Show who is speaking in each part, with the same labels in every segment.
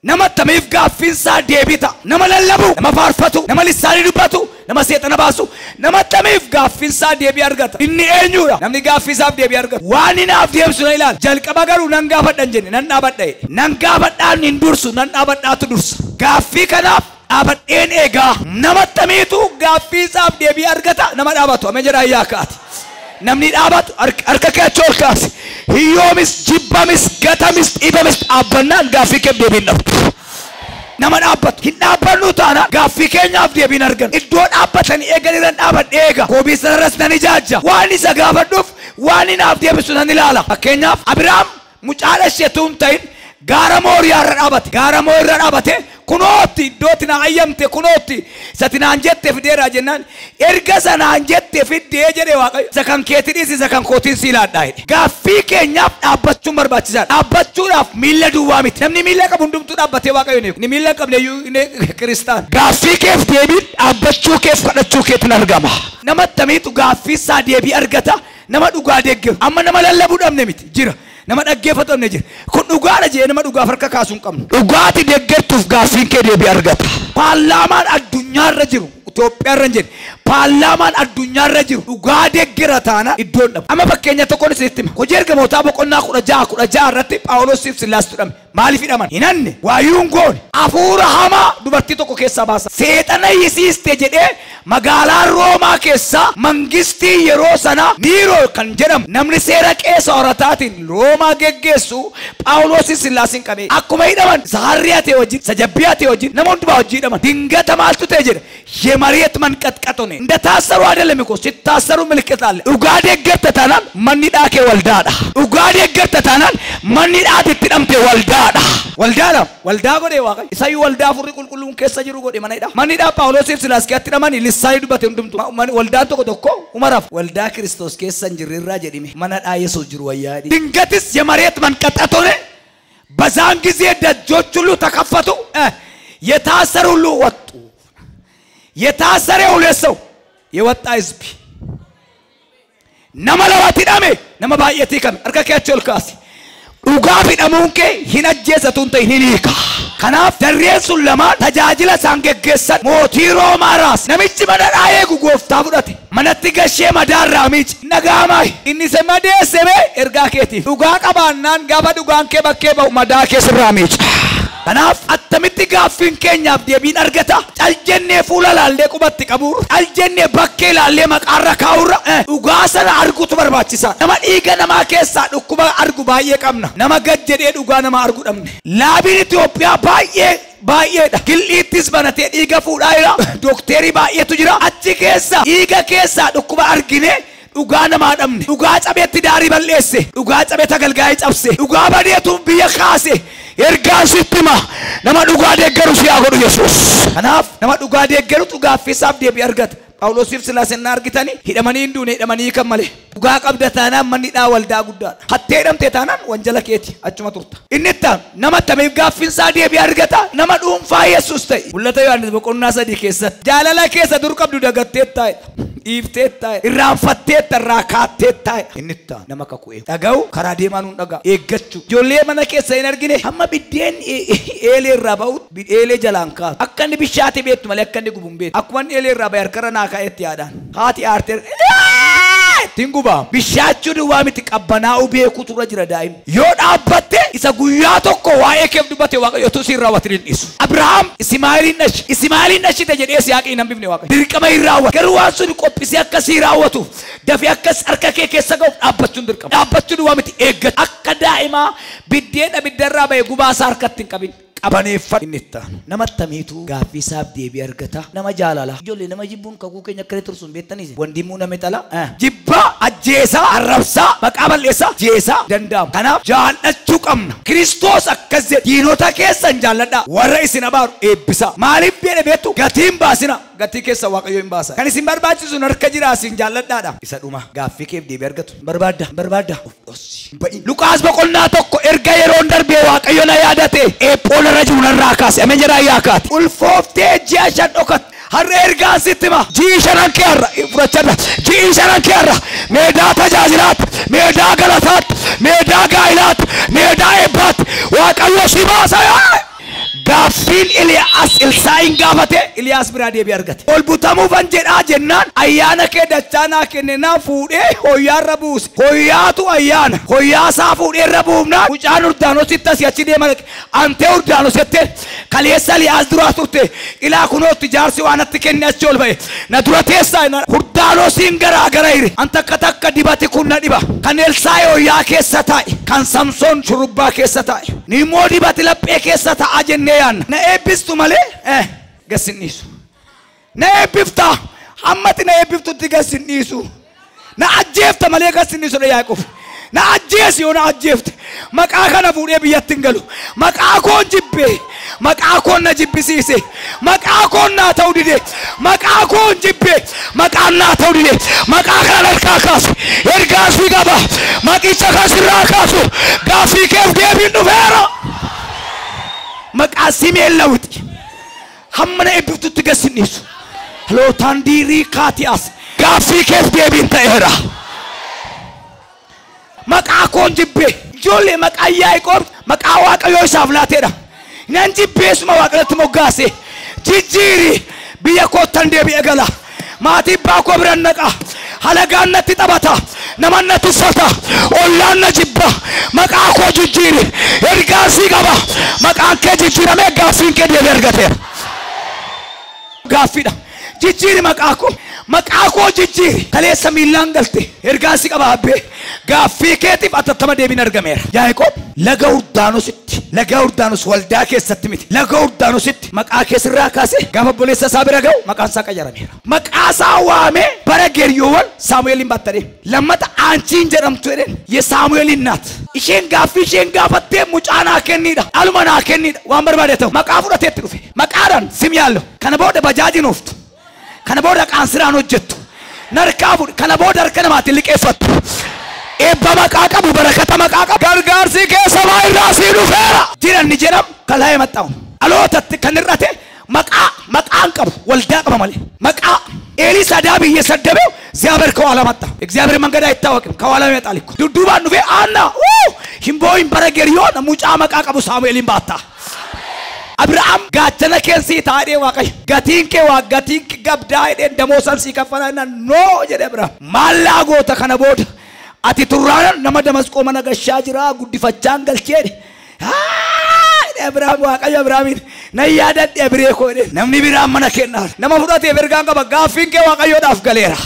Speaker 1: Nama tamiif gaaffiinsaa deebita. Nama lallabu, nama faarfatu, nama lissaanii dubbatu, nama seexana baasu, nama tamiif gaaffiinsaa deebii argata. Inni eenyudha? Namni gaaffiisaaf deebii argata. Waan inaaf deebisu na ilaala. Jalqaba garuu nan gaafadha hin jenne, nan dhaabadha jedhe. Nan gaafadhaan hin dursu, nan dhaabadhaatu dursa. Gaaffii kanaaf dhaabadheen eegaa. Nama tamiitu gaaffiisaaf deebii argata, nama dhaabatu. Ameen jedhaa yaa kaati. Namni dhaabatu harka kee achi ol kaasi. Hiyyoomis, jibbamis, gatamis, dhiibamis dhaabbannaan gaaffii keef deebiin dhabdu. Nama dhaabbatu. Hin dhaabbannu taanaan gaaffii keenyaaf deebiin argan. Iddoo dhaabbatanii eegan irra dhaabadhee eega. Koobii sanarras nan ijaajja. Waan isa gaafadhuuf waan inaaf deebisu nan ilaala. Fakkeenyaaf Abiraam mucaa dhasheetu hin ta'in gaara Mooriyaa irra dhaabate. Gaara Mooriyaa irra dhaabate kunootti iddootti na ayyamte kunootti isatti naan jette fideera jennaan erga sanaan jette fiddee jedhe Waaqayyo. Isa kan keetii dhiisi isa kan kootiin si ilaadhaa jedhe. Gaaffii keenyaaf dhaabbachuun barbaachisaadha. Dhaabbachuudhaaf miilla duwwaa miti. Namni miilla qabu hundumtuu dhaabbatee Waaqayyo hin eegu. Inni miilla hin qabne iyyuu inni kiristaan.
Speaker 2: Gaaffii keef deebiin dhaabbachuu keef kadhachuu keetiin argama.
Speaker 1: Nama tamiitu gaaffii isaa deebii argata. Nama dhugaa deeggaru. Amma nama lallabuu dhabne miti jira. Nama dhaggeeffatu dhabne jira. Kun dhugaadha jedhee nama dhugaaf harka kaasuu hin qabnu.
Speaker 2: Dhugaati deeggartuuf gaaffiin kee deebii argata.
Speaker 1: Paarlaamaan addunyaarra jiru Itoophiyaarra hin jedhe. Paarlaamaan addunyaarra jiru dhugaa deeggara taana iddoon dhabu. Amma fakkeenya tokkoon isinitti hima. Hojii ergamootaa boqonnaa 16 irratti Phaawulosiif Sillaas hidhame. Maaliif hidhaman? Hin hanne. Waayuun goone. Hafuura hamaa dubartii tokko keessaa baasa. Seexana hiisiiste jedhee magaalaa Roomaa keessaa mangistii yeroo sanaa Niiroo kan jedhamu namni seera qeessa horataatiin Roomaa geggeessu Phaawulosiif Sillaasiin qabee. Akkuma hidhaman isa harrii ta'e wajjin, isa jabbii ta'e wajjin nama hundumaa wajjin hidhaman. Dingata maaltu ta'e jedhe የመሬት መንቀጥቀጥ ሆነ። እንደታሰሩ አይደለም እኮ ሲታሰሩ ምልክት አለ። dhugaa deeggarta taanaan manni dhaakee waldaadha. Dhugaa deeggarta taanaan manni dhaate itti dhamte waldaadha. Waldaadha. Waldaa godhe Waaqayyo. Isayyuu waldaa furri qulqulluun keessa jiru godhe mana hidhaa. Manni hidhaa Phaawulosiif Silaas keessatti hidhamanii lissaanii dubbate hundumtu. Waldaan tokko tokko umaraaf waldaa Kiristoos keessa hin jirre irraa jedhime mana dhaa Yesuus jiru wayyaa jedhi. ድንገትስ የመሬት መንቀጥቀጥ ሆነ። በዛን ጊዜ ደጆች ሁሉ ተከፈቱ፣ የታሰሩ ሁሉ ወጡ። የታሰረ ሁለት ሰው የወጣ ህዝብ nama lamatti hidhame nama baay'eetti hiikame harka kee achi ol kaasi. Dhugaaf hidhamuun kee hin ajjeesatu hin ta'in hin hiika. Kanaaf darreen sun lamaan tajaajila isaan geggeessan mootii Roomaa raas. Namichi mana dhaa eegu gooftaa fudhate. Manatti gashee madaarraa miici. Nagaamaa inni isa madeesse bee ergaa keetiif. Dhugaa qabaannaan gaafa dhugaan kee bakkee ba'u madaa kee sirraa miica. Kanaaf attamitti gaaffiin keenyaaf deebiin argata. Cal jennee fuula laallee qubatti qabuurra, cal jennee bakkee laallee maqaarra kaa'urra dhugaa sana arguutu barbaachisaadha. Nama dhiiga namaa keessaa dhukkuba argu baay'ee qabna. Nama gad jedhee dhugaa nama argu dhabne. Laabiin Itoophiyaa baay'ee baay'eedha. Gilliittis banatee dhiiga fuudhaa jira. Dookterii baay'eetu jira. Achi keessa dhiiga keessaa dhukkuba argine dhugaa namaa dhabne. Dhugaa cabeetti daarii balleesse. Dhugaa cabeetta galgaa'ee cabse. Dhugaa badeetu biyya kaase.
Speaker 2: Ergaan sitti hima. Nama dhugaa deeggaru si haa godhu Yesuus.
Speaker 1: Kanaaf nama dhugaa deeggarutu gaaffiisaaf deebii argata. Phaawulosiif Silaas hin argitanii hidhamanii hin duune hidhamanii kan malee. Dhugaa qabda taanaan manni dhaa waldaa guddaadha. Hattee hidhamte taanaan wanjala keeti achuma turta. Inni itti aanu nama tamiif gaaffiinsaa deebii argata. Nama dhuunfaa Yesuus ta'e. Mul'ata Yohaannis boqonnaa 3 keessatti jaalala keessa dur qabdu dagattee taa'edha. Dhiiftee taa'edha. Irraanfattee irraa kaattee taa'edha. Inni itti aanu nama kakuu eegu. Dhaga'u karaa deemaa nuun dhaga'a. Eeggachuu. Ijoollee mana keessa hin argine hamma biddeen eelee irraa ba'u eelee jalaan kaatu. Akka inni bishaate beektu malee akka inni gubu hin beektu. Akkuma inni eelee irraa ba'e harkarra naa ka'etti yaadaan. Haati aartee ittiin gubaa. Bishaachuu duwwaa miti qabbanaa'uu beekuutu irra jira daa'imni. Yoo dhaabbatte isa guyyaa tokko waa'ee keef dubbate Waaqayyotu si hin raawwatin hin dhiisu. Abrahaam Ismaa'eelin dhashi. Ismaa'eelin dhashite jedhee Yisihaaqin hin hambifne Waaqayyo. Dirqama hin raawwatu. Garuu waan sun qophisee akka si raawwatuuf dafee akkas harka kee keessa ga'uuf dhaabbachuun dirqama. Dhaabbachuu duwwaa miti eeggatu. Akka daa'imaa biddeen abiddarraa ba'e gubaa isaa harkatti hin qabin. Qabaneeffadhu. Inni itti aanu nama tamiitu gaaffii isaaf deebii argata. Nama jaalala. Ijoollee nama jibbuun kakuu keenya akka tursu hin beektaniis. Wandimuu nama xala. Jibbaa Ajjeesaa, arrabsaa, maqaa balleessaa, jeesaa danda'amu. Kanaaf jaallachuu qabna. Kiristoos akkas jedhe, diinota keessan jaalladhaa, warra isin abaaru eebbisaa. Maaliif jedhe beektu? Gatiin baasina. Gatii keessa Waaqayyo hin baasa. Kan isin barbaachisu harka jira, isin jaalladhaadha. Isa dhuma gaaffii keef deebii argatu. Barbaadda, barbaadda. Of dhossi. Luqaas boqonnaa 1 erga yeroon darbee Waaqayyo na yaadate eephoon irra jiru narraa kaase. Ameen jedhaa yaa kaate. Ulfooftee ji'a 5 dhokatte. Har'a ergaan sitti hima. Ji'i 5 kee har'a fudhachadha. Ji'i 5 kee har'a meedaa tajaajilaatti, meedaa galataatti, meedaa gaa'ilaatti, meedaa eebbaatti Waaqayyo si baasa. Gaaffiin Iliyaas Elsaa'iin gaafate Iliyaas biraa deebii argate. Ol butamuufan jedhaa jennaan ayyaana kee dachaa naa kenne naa fuudhee hoyyaarra buuse. Hoyyaatu ayyaana. Hoyyaasaa fuudhee irra buufnaan mucaan Urdaanositti asii achi deema dhaqe. Antee Urdaanos jettee kaleessa Iliyaas duraa turte. Ilaa kunootti jaarsi waan natti kenne achi ol ba'e. Na dura teessaa jennaan Urdaanosiin garaa gara hire. An takka takka dibati kun na dhiba. Kan Elsaa'i hoyyaa keessa taa'e. Kan Samsoon shurrubbaa keessa taa'e. Ni immoo dibati laphee keessa taa'aa jennee yaanna. Na eebbistu malee gas hin dhiisu. Na eebbifta hammati na eebbiftutti gas hin dhiisu. Na ajjeefta malee gas hin dhiisu Yaaqoob. Na ajjeesi yoo na ajjeefte maqaa kana fuudhee biyyatti hin galu. Maqaa koon jibbee, maqaa koon na jibbisiise, maqaa koon naa ta'uu dide, maqaa koon jibbee, maqaan naa ta'uu dide, maqaa kana harkaa kaasu, ergaa si qaba, maqicha kan sirraa kaasu, gaaffii keef deebiin dhufeera. Maqaa simeen lawuxi hamma na eebbiftutti gas hin dhiisu. Lootaan diirii kaati as gaaffii keef deebiin ta'eera. Maqaa koon jibbee ijoollee maqaa Yaaqoob maqaa Waaqayyoo isaaf laateedha. Nan jibbeesuma Waaqayyotti moggaase jijjiiri biyya koottan deebi'e gala. Maatii abbaa koo biran naqa. Halagaan natti taphata. Naman na tuffata. Ollaan na jibba. Maqaa koo jijjiiri. Ergaa sii qaba. Maqaan kee jijjiiramee gaaffiin kee deebi'e argateera. Gaaffiidha. Jijjiiri maqaa koo. Maqaa koo jijjiiri. Kaleessa miillaan galte. Ergaa sii qaba abbee. Gaaffii keetiif atattama deebiin argameera. Yaaqoob laga Urdaanositti, laga Urdaanos waldaa keessatti miti. Laga Urdaanositti maqaa keessirraa kaase gaafa obboleessa isaa bira ga'u maqaan isaa qayyarameera. Maqaa isaa waamee bara Geeryoowwan Saamu'eelin battadee. Lammata aanchiin jedhamtu jedheen የሳሙኤል እናት isheen gaaffii isheen gaafattee mucaa naa kenniidha. Aluma naa kenniidha. Waan barbaade ta'u maqaa fudhateetti dhufe. Maqaadhaan sim yaallu. Kana booda bajaajiin ooftu. Kana booda qaansiraan hojjettu. Narkaa fuudhe. Kana booda harka namaatiin liqeeffattu. Eebba maqaa qabu, barakata maqaa qabu. Gargaarsi keessa baay'inaa sii dhufeera. Jiran ni jedhamu kalaa'ee maxxamu. Dhalootatti kan hir'ate maqaa maqaan qabu waldaa qaba malee. Maqaa ኤሊ ሰዳቢ እየሰደበው እግዚአብሔር ከኋላ መጣ። እግዚአብሔር መንገድ አይታወቅም፣ ከኋላ ይመጣል እኮ። ዱዱባን ዱፌ አና ሂምቦይን በረገሪዮን ሙጫ መቃ ቀቡ ሳሙኤልን ባታ አብርሃም ጋቸነ ኬንሲ ታዴ ዋቀይ gatiin kee waa gatiin gabdaa jedheen damoosan sii kaffala no jedhe Abrahaam. Maallaa goota kana booda ati turraanan nama Damasqoo mana gashaa jira guddifachaan galchee jedhe. Abrahaam Waaqayyo Abrahaamiin nan yaadadhe Abiree koo jedhe. Namni biraan mana kennaa nama fudhateef ergaan qaba gaaffiin kee Waaqayyoodhaaf galeera.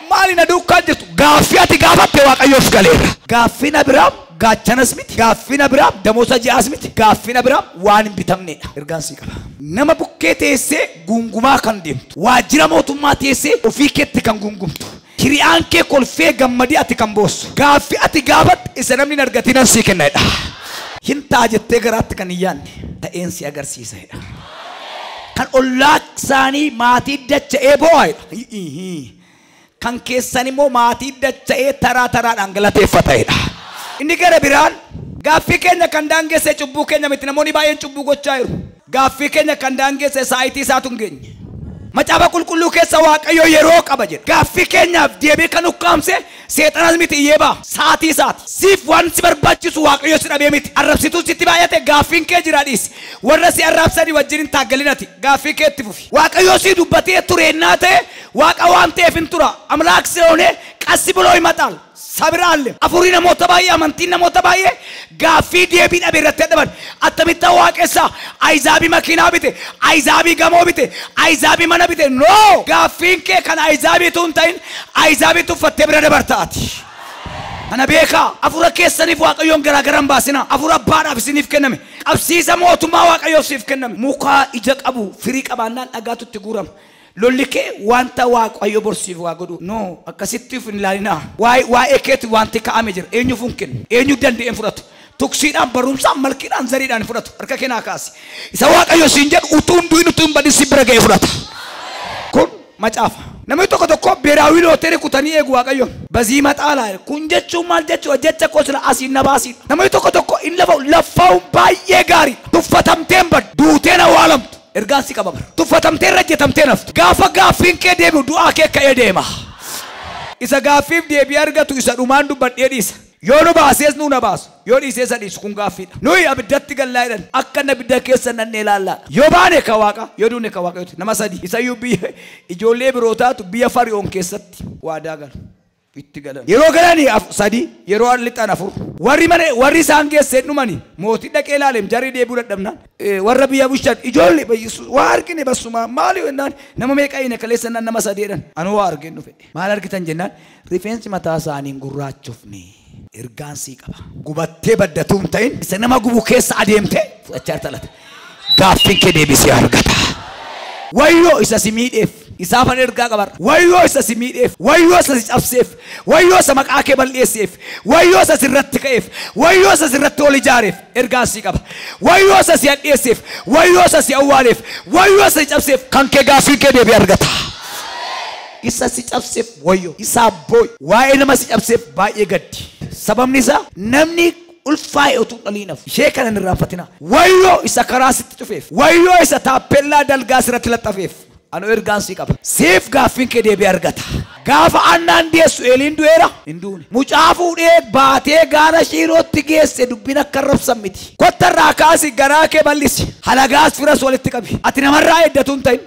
Speaker 1: Maali na duukaan jirtu gaaffii ati gaafatte Waaqayyoof galeera. Gaaffiin Abrahaam gaachanas miti, gaaffiin Abrahaam damoosa ji'aas miti, gaaffiin Abrahaam waan hin bitamnedha. Ergaan sii qaba. Nama bukkee teessee gungumaa kan deemtu, waajjira mootummaa teessee ofii keetti kan gungumtu, hiriyaan kee kolfee gammadii ati kan boossu, gaaffii ati gaafatte isa namni hin argatin sii kennedha. Hin ta'a jettee garaatti kan hin yaadne ta'een si agarsiisedha. Kan ollaa isaanii maatii dacha'ee boo'edha. Kan keessan immoo maatii dacha'ee taraa taraadhaan galateeffata'edha. Inni gara biraan gaaffii keenya kan daangesse cubbuu keenya miti. Namoonni baay'een cubbuu gochaa jiru. Gaaffii keenya kan daangesse saayitii isaatu hin geenye. Macaafa qulqulluu keessa Waaqayyo yeroo qaba jedha. Gaaffii keenyaaf deebii kan ukkaamse seexanas miti iyyee ba'a. Saatii isaati. Siif waan si barbaachisu Waaqayyo si dhabee miti. Arrabsituun sitti baay'ate gaaffiin kee jira dhiisi. Warra si arrabsanii wajjin hin taaggalinati. Gaaffii kee itti fufi. Waaqayyo si dubbatee tureennaa ta'e Waaqa waan ta'eef hin tura. Amlaak ስለሆነ ቀስ ብሎ ይመጣል። ሰብር አለ። አፉሪ namoota baay'ee amantiin namoota baay'ee gaaffii deebii dhabe irratti dhaban. Attamitti waaqessa ayizaabii makiinaa bite, ayizaabii gamoo bite, ayizaabii mana bite. No! Gaaffiin kee kan ayizaabiitu hin ta'in ayizaabii tuffattee bira dabartaati. Kana beekaa afura keessaniif Waaqayyoon garaagaran baasina. Afura abbaadhaaf isiniif kenname. Qabsiisa mootummaa Waaqayyoof siif kenname. Mukaa ija qabu firii qabaannaan dhagaatu itti guurama. Lolli kee wanta Waaqayyo borsiif waa godhu. No, akkasitti of hin ilaalinaa. Waa'ee keeti wanti kaa'ame jira. Eenyuuf hin kennu? Eenyu danda'een fudhatu? Tuksiidhaan, barumsaan, malkiidhaan, zariidhaan fudhatu. Harka kee naa kaasi. Isa Waaqayyo siin jedhu utuu hin du'in utuu hin badin si bira ga'ee fudhata. Kun macaafa. Namni tokko tokko beeraawii looterii kutanii eegu Waaqayyo. Bazii maxaalaa kun jechuun maal jechuudha? Jecha koo sila asiin na baasiidha. Namni tokko tokko in lafa laffaa'uun baay'ee gaariidha. Tuffatamtee hin baddu. Duuteen awwaalamtu. Ergaan si qaba bara. Tuffatamtee irra ejjetamtee naftu. Gaafa gaaffiin kee deebi'u du'aa kee ka'ee deema. Isa gaaffiif deebii argatu isa dhumaan dubbadhee dhiisa. Yoo nu baasees nu na baasu. Yoo dhiisee isa dhiisu kun gaaffiidha. Nuyi abiddatti gallaa jedhan akka inni abidda keessa nannee ilaallaa. Yoo baane ka Waaqa, yoo duune ka Waaqayyooti. Nama sadi. Isayyuu biyya ijoollee biroo taatu biyya Fari'oon keessatti waadaa galu. Itti galan. Yeroo galanii sadi, yeroo lixan 4. Warri mana warri isaan geessee dhumani mootii dhaqee ilaaleem jarri deebi'uu dadhabnaan. Warra biyya bushaan ijoollee bayyisu waa argine basuma maali jennaan nama meeqa inni kaleessa naan nama sadi jedhan. Anuu waa arginu fedhe. Maal argitan jennaan rifeensi mataa isaanii gurraachofne. Ergaan sii qaba. Gubattee baddatuu hin ta'in isa nama gubu keessa adeemte fudhachaa jirta. Gaaffiin kee deebisee argata. Wayyoo isa si miidheef isaafan ergaa qabarra. Wayyoo isa si miidheef, wayyoo isa si cabseef, wayyoo isa maqaa kee balleesseef, wayyoo isa sirratti ka'eef, wayyoo isa sirratti ol ijaareef ergaa sii qaba. Wayyoo isa si hadheesseef, wayyoo isa si awwaaleef, wayyoo isa si cabseef kan kee gaaffiin kee deebii argata. Isa si cabseef wayyoo, isaa boo'i. Waa'ee nama si cabseef baay'ee gaddi. Sababni isaa namni ulfaa'e utuu dhaliin hafu. Ishee kana hin irraanfatinaa. Wayyoo isa karaa sitti cufeef, wayyoo isa taappellaa dalgaa sirratti laxxafeef. Anu ergaan sii qaba. Siif gaaffiin kee deebii argata. Gaafa Annaan deessu Eeliin du'eera hin duune. Mucaa fuudhee baatee gaara Shiirootti geesse dubbiin akka rabsan miti. Kottarraa kaasi garaa kee bal'isi. Halagaas firas walitti qabi. Ati namarraa eeddatu hin ta'in.